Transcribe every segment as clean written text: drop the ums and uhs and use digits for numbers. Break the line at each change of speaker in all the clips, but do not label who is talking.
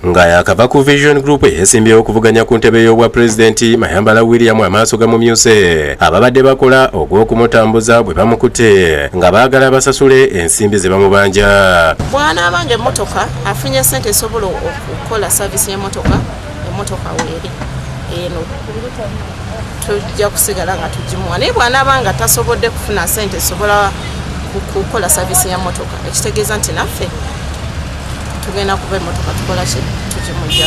Nga yakava ku Vision Group eyesimbyewo okuvuganya ku ntebe y'obwa pulezidenti, Mayambala William amaaso gamumyuse ababadde bakola ogw'okumutambuza bwe bamukutte nga baagala basasule ensimbi ze bamubanja.
Bw'anaaba nga emmotoka afunye sente esobola okukola service y'emmotoka, emmotoka weeri eno tujja kusigala nga tugimuwa, naye bw'anaaba nga tasobodde kufuna sente esobola kukola service ya mmotoka, ekitegeeza nti naffe tugenda kuba emmotoka tukola ki, tugimujja.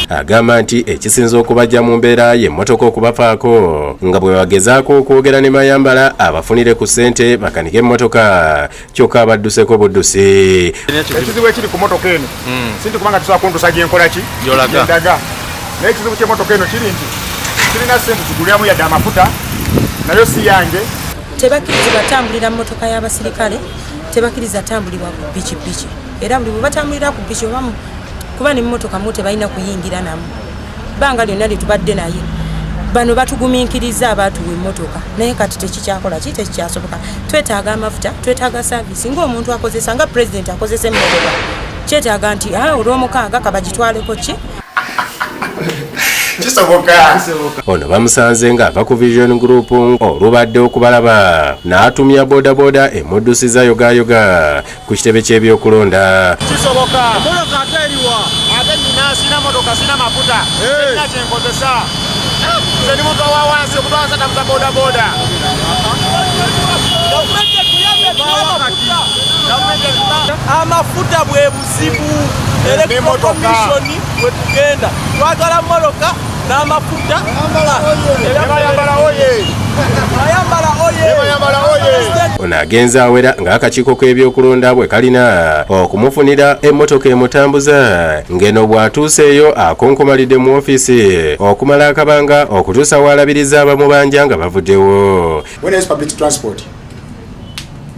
Agamba nti ekisinza okubajja mu mbeera y'emmotoka okubafaako nga bwe bagezaako okwogera ne Mayambala abafunire ku ssente bakanike emmotoka, kyokka abadduseko buddusi.
Ekizibu ekiri ku motoka eno si nti kubanga tusobola kuntusa gyenkola ki gyendaga, naye ekizibu ky'emmotoka eno kiri nti kirina ssente ziguliramu yadde amafuta, nayo si yange.
Tebakkiriza tambulira mmotoka y'abasirikale, tebakkiriza tambulibwa ku pikipiki, era buli bwe batambulira ku piki oba kuba nemmotoka mu tebalina kuyingira namu. Bbanga lyonna lyetubadde naye bano batugumiikiriza, abaatuwa emmotoka, naye kati tekikyakola ki, tekikyasoboka. Twetaaga amafuta, twetaaga service ng'omuntu akozesa, nga pulezidenti akozesa emmotoka. Kyetaaga nti olwomukaaga kabagitwaleko ki.
Kisoboka.
Ono bamusanze ng'ava ku Vision Group, olubadde okubalaba n'atumya bodaboda emuddusiza yogayoga ku kitebe ky'ebyokulonda.
Kisoboka. Motoka ate eriwa? Ate nina, sina motoka, sina mafuta, sina kyenkozesa. Nze ndi muntu wa wansi, omuntu wansi atambuza bodaboda.
Amafuta bwe buzibu. Electoral Commission wetugenda twagala mmotoka n'amafuta.
Mayambala oye!
Mayambala oye!
Mayambala oye!
Ono agenze awera ng'akakiiko k'ebyokulonda bwe kalina okumufunira emmotoka emutambuza, ng'eno bw'atuuseeyo akonkomalidde mu ofiisi okumala akabanga okutuusa w'alabiriza abamubanja nga bavuddewo.
When there's public transport,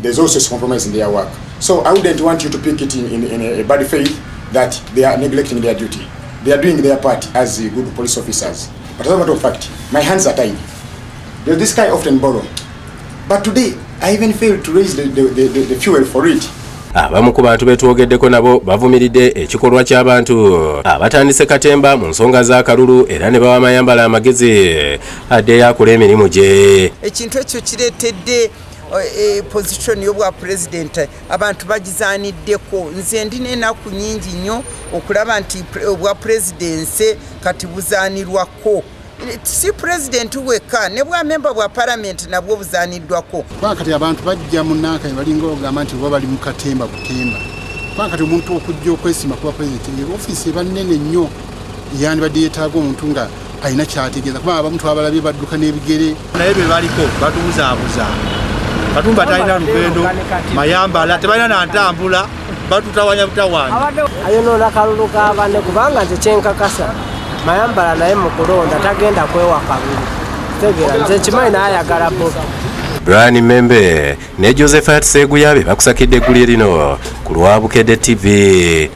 there's also a compromise in their work. So I wouldn't want you to pick it in a bad faith that they are neglecting their duty. They are doing their part as good police officers. But as a matter of fact, my hands are tied. There's this guy often borrow. But today, I even failed to raise the fuel for it.
Abamu ku bantu betwogeddeko nabo bavumiridde ekikolwa ky'abantu abatandise katemba mu nsonga z'akalulu, era ne bawa Mayambala amagezi addeyo akola emirimu gye.
Ekintu ekyo kireetedde position y'obwa pulezidenti abantu bagizaaniddeko. Nze ndina enaku nyingi nnyo okulaba nti obwa pulezidenti kati buzaanirwako, si pulezidenti wekka, ne bwa memba bwa palamenti nabwo buzaaniddwako.
Kubanga kati abantu bajja mu nanka balinga ogamba nti oba bali mu katemba butemba, kubanga kati omuntu okujja okwesima kuba pulezidenti, ofiisi eba nnene nnyo, yandibadde yeetaaga omuntu nga alina kyategeeza, kubanga abamu twabalabye badduka n'ebigere.
Naye be baliko batubuzaabuza. Katumba talina lugendo, Mayambala tebalina nantambula, batutawanya butawanya.
Ayonoona kalulu ka banne, kubanga nze kyenkakasa, Mayambala naye mu kulonda tagenda kwewa kalulu. Tegeera, nze nkimanyi naye ayagala Bobi.
Brian Membe ne Josephat Seguya be bakusakidde eggulire lino ku lwa Bukedde TV.